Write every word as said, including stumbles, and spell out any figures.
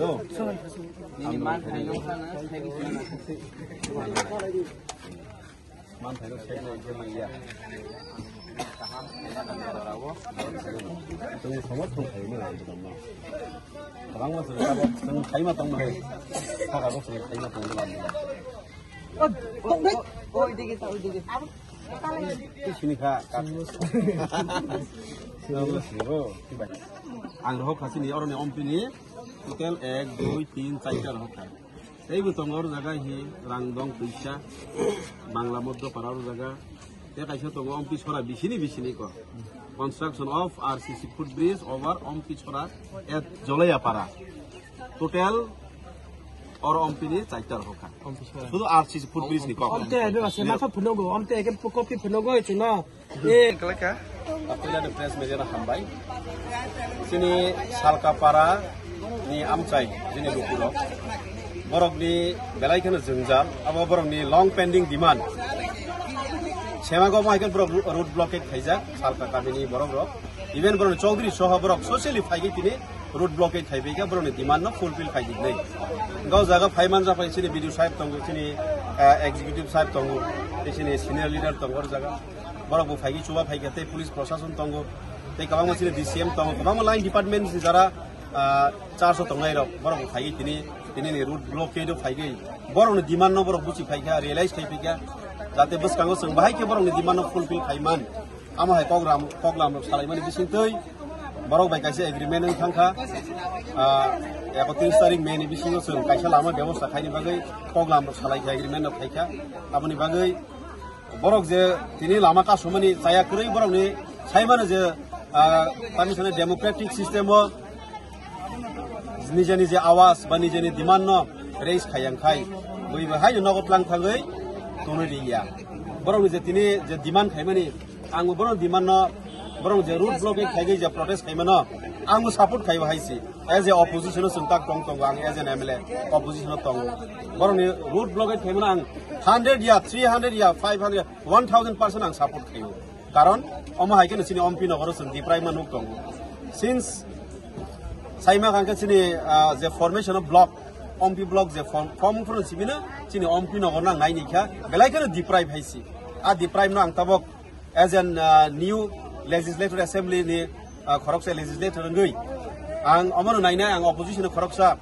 Nini man phaino khana, sai di khana. Man phaino sai di khana ya. Kaham khaina kan rabo. Tong somot tong khaima lai tong ma. Kabang ma sung sabo sung khaima tong ma. Saka bo sung khaima tong ma. Oi digi ta, oi digi. Sini kha. Ang rohok khasini oroni ompini total ek, dui, tin, charta rohok kha. Teibo tongo oro jaga hi rang dong twisa Bangla Moddo para oro jaga. Tei kaisa tongo ompi sora bisini bisini ko. Construction of R C C footbridge over ompi sora at Jolaya para. Total oro ompini charta rohok kha. Sudu R C C footbridge ni kok. Omte ebe ase matha phunogo, omte eke kopi phunogo chino. Eh. Kapaila de press media na hambai. Sini Salkapara ni amchai, jini lukuro. Borok ni belai kheno jwngjal, abo borok ni long pending demand. Semago bo hai khe borok road blockade khaijak, Salka kami ni borok rok. Even borok ni Chaudhary soho borok socially phai khe tini road blockade khai bai kha, borok ni demand no fulfill khai di nai. Gau jaga phai man ja phai sini B D O sahib tongo, sini, ah, executive sahib tongo, tei sini senior leader tongo o jaga. Borok bo phai khe chuba phai kha, tei police proshashan tongo, tei kwbangma sini D C M tongo, kwbangma line department ni jara, ah, charge o tongnai rok, borok bo phai khe tini, tini ni road blockade o phai khe borok ni demand no borok buchi phai kha, realize khai phai kha, jate bwskango chwng bahai khe borok ni demand no fulfill khai man. Amo hai program, program rok salai mani bising twi borok bai kaisa agreement wng thang kha. Ah, ekotris tarik May ni bisingo chwng kaisa lama bebosta khaini bagwi program rok salai kha, agreement rok khai kha. Aboni bagwi borok je tini lama kasumani chaya kwrwi borok ni sai mano je, ah, tamni sani democratic system o nijeni je awas ba nijeni demand no raise khayang khai bui bo haino nogo tlang thangwi tonwi liya. Borok ni je tini je demand khaimani, ang bo borok demand no, borok je road blockade khaigwi je protest khaimano, ang bo support khaibo hai si. As a opposition o chwng tak tong tongo, ang as an M L A opposition o tongo. Borok ni road blockade khaimano ang hundred ya, three hundred ya, five hundred ya, one thousand percent ang support khaio. Karon omo hai khe chini Ompi nogoro chwng deprive ma nuk tongo. Since saima khan khe chini, ah, je formation of block, Ompi block je form, form phano sibina chini Ompi nogor nang nai ni kha, belai kheno deprive hai si. A deprive no ang tabok as an, ah, new legislative assembly ni, ah, khoroksa legislator wngwi ang omono nainai, ang opposition khoroksa